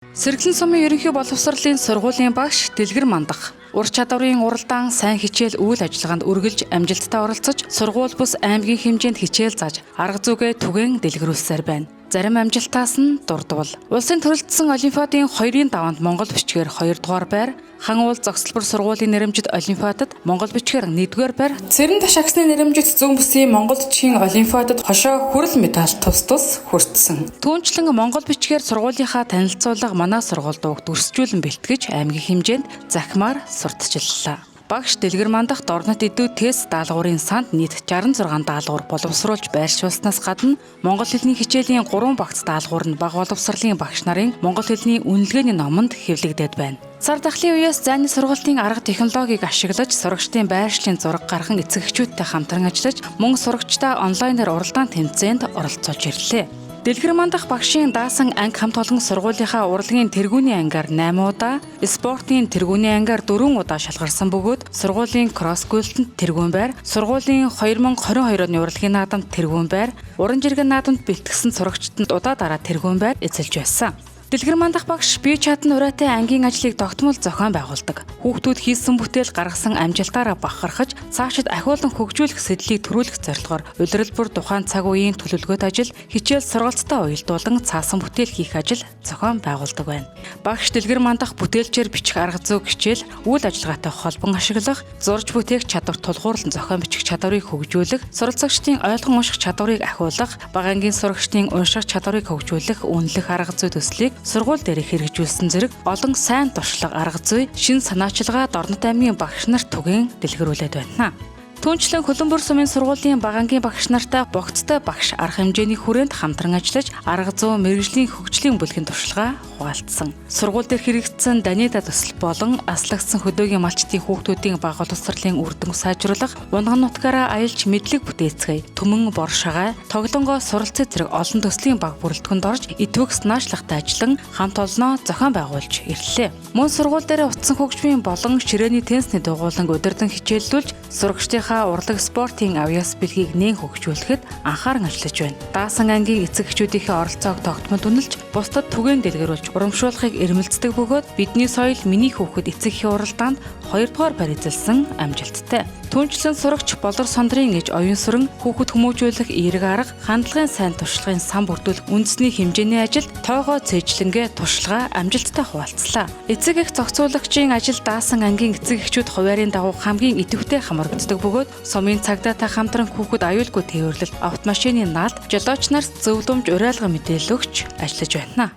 Сэргэлэн сумын ерөнхий боловсролын сургуулийн багш Дэлгэр Мандах ур чадварын уралдаан, сайн хичээл, үйл ажиллагаанд үргэлж амжилттай оролцож, сургууль бус аймгийн хэмжээнд хичээл зааж, арга зүгээ түгээн дэлгэрүүлсээр байна. Зарим амжилтаас нь дурдвал улсын төрөлдсөн олимпиадын 2-ын даваанд монгол бичгээр 2 дугаар байр, Хан уул зогсолбор сургуулийн нэрэмжит олимпиадад монгол бичгээр 1-р байр, Цэрэн ташаагсны нэрэмжит зүүн бүсийн монгол бичгийн олимпиадад хошоо хүрэл медаль тус тус хүртсэн. Түүнчлэн монгол бичгээр сургуулийнхаа танилцуулга манай сургууль дууг дүрсжүүлэн бэлтгэж аймгийн хэмжээнд захимаар сурталчиллаа. Багш Дэлгэр Мандах Дорнот Идэв тест даалгаврын санд нийт 66 даалгавар боловсруулж байршуулснаас гадна монгол хэлний хичээлийн 3 багц даалгавар нь бага боловсролын багш нарын монгол хэлний үнэлгээний номонд хэвлэгдээд байна. Сар дахлын үеэс зайны сургалтын арга технологиг ашиглаж сурагчдын байршлын зураг гарган эцэг эхчүүдтэй хамтран ажиллаж мөн сурагчдаа онлайнаар уралдаан тэмцээнд оролцуулж ирлээ. Дэлгэр Мандах багшийн даасан анги хамт олон сургуулийнхаа урлагийн тэргүүний ангиар 8 удаа, спортын тэргүүний ангиар 4 удаа шалгарсан бөгөөд сургуулийн кросс гүйлтэнд тэргүүн байр, сургуулийн 2022 оны урлагийн наадамд тэргүүн байр, уран жиргэн наадамд бэлтгэсэн сурагчдад удаа дараа тэргүүн байр эзэлж байсан. Дэлгэр Мандах багш бие чадан ураатай ангийн ажлыг тогтмол зохион байгуулдаг. Хүүхдүүд хийсэн бүтээл, гаргасан амжилтаараа бахархаж, цаашид ахиулан хөгжүүлэх сэдлийг төрүүлэх зорилгоор улирал бүр тухайн цаг үеийн төлөвлөгөөт ажил, хичээл сургалттай уялдуулан цаасан бүтээл хийх ажил зохион байгуулдаг байна. Багш Дэлгэр Мандах бүтээлчээр бичих арга зүй хичээл, үйл ажиллагаатай холбон ашиглах, зурж бүтээх чадвар тулгуурлан зохион бичих чадварыг хөгжүүлэх, суралцагчдын ойлгон унших чадварыг ахиулах, бага ангийн сурагчдын унших чадварыг хөгжүүлэх, үнэлэх арга зүй төслийг сургууль дээр хэрэгжүүлсэн зэрэг олон сайн туршлага, арга зүй, шин санаачилгаа Дорнот аймгийн багш нарт түгээн дэлгэрүүлээд байна. Түүнчлэн Хөлөнбөр сумын сургуулийн бага ангийн багш нартай богцтой багш арга хэмжээний хүрээнд хамтран ажиллаж арга зүй, мэргэжлийн хөгжлийн бүлгийн туршлагаа хуваалцсан. Сургууль дээр хэрэгжсэн Данида төсөл болон аслагдсан хөдөөгийн малчдын хүүхдүүдийн бага боловсролын үр дүнг сайжруулах, унган нутгаараа аялж мэдлэг бүтээцгээе, түмэн бор шагай, тоглонгоо суралцъя зэрэг олон төслийн баг бүрэлдэхүүнд орж идэвх санаачлагтай ажиллан хамт олноо зохион байгуулж ирлээ. Мөн сургууль дээр утсан хөгжмийн болон ширээний теннисний дугуйланг удирдан хичээллүүлж сурагчдынхаа урлаг спортын авьяас бэлгийг нээн хөгжүүлэхэд анхааран ажиллаж байна. Даасан ангийн эцэг эхчүүдийнхээ оролцоог тогтмол үнэлж, бусдад түгээн дэлгэрүүлж урамшуулахыг эрмэлздэг бөгөөд бидний соёл миний хүүхэд эцэг эхийн уралдаанд 2 дугаар байр эзэлсэн амжилттай. Түүнчлэн сурагч Болор Сондрын ээж оюун сүрэн хүүхэд хүмүүжүүлэх эерэг арга, хандлагын сайн туршлагын сан бүрдүүлэх үндэсний хэмжээний ажилд тоогоо цээжлэнгээ туршлага амжилттай хуваалцлаа. Эцэг эх зохицуулагчийн ажил даасан ангийн эцэг эхчүүд хуваарийн дагуу хамгийн идэвхтэй хамрагддаг бөгөөд сумын цагдаатай хамтран хүүхэд аюулгүй тээвэрлэлт, автомашины наалд, жолооч нарт зөвлөмж, уриалга мэдээлэл өгч ажиллаж байна.